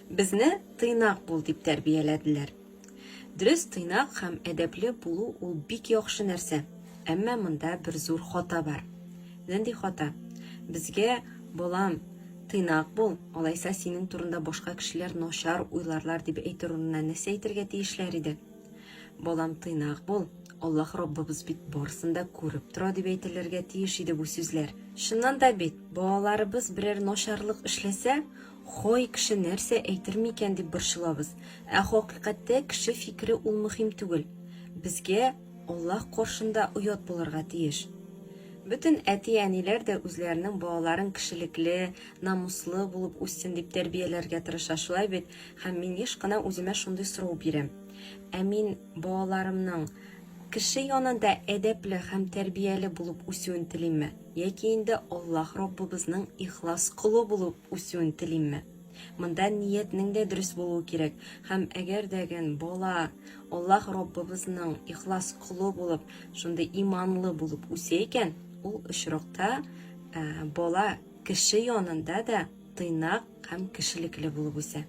Безне тыйнак бул дип тәрбияләделәр. Дөрес, тыйнак һәм әдәпле булу ул бик яхшы нәрсә. Әмма монда бер зур хата бар. Нинди хата? Безгә, балам, тыйнак бул, алайса синең турында башка кешеләр начар уйларлар дип әйтер урынына нәрсә әйтергә тиешләр иде? Балам, тыйнак бул, Аллаһ Раббыбыз бит барысын да күреп тора дип әйтелергә тиеш иде бу сүзләр. Чыннан да бит, балаларыбыз берәр начарлык эшләсә, Хой, кеше нәрсә әйтер микән дип борчылабыз. Ә хакыйкатьтә кеше фикере ул мөһим түгел. Безгә Аллаһ каршында оят булырга тиеш. Бөтен әти-әниләр дә үзләренең балаларын кешелекле, намуслы булып үссен дип тәрбияләргә тырыша, шулай бит? Һәм мин еш кына үземә шундый сорау бирәм. Ә мин балаларымның кеше янында әдәпле һәм тәрбияле булып үсүен телимме? Яки инде Аллаһ Раббыбызның ихлас колы булып үсүен телимме? Монда ниятнең дә дөрес булуы кирәк. Һәм әгәр дә ген бала Аллаһ Раббыбызның ихлас колы булып, шундый иманлы булып үсә икән, ул очракта бала кеше янында да тыйнак һәм кешелекле булып үсә.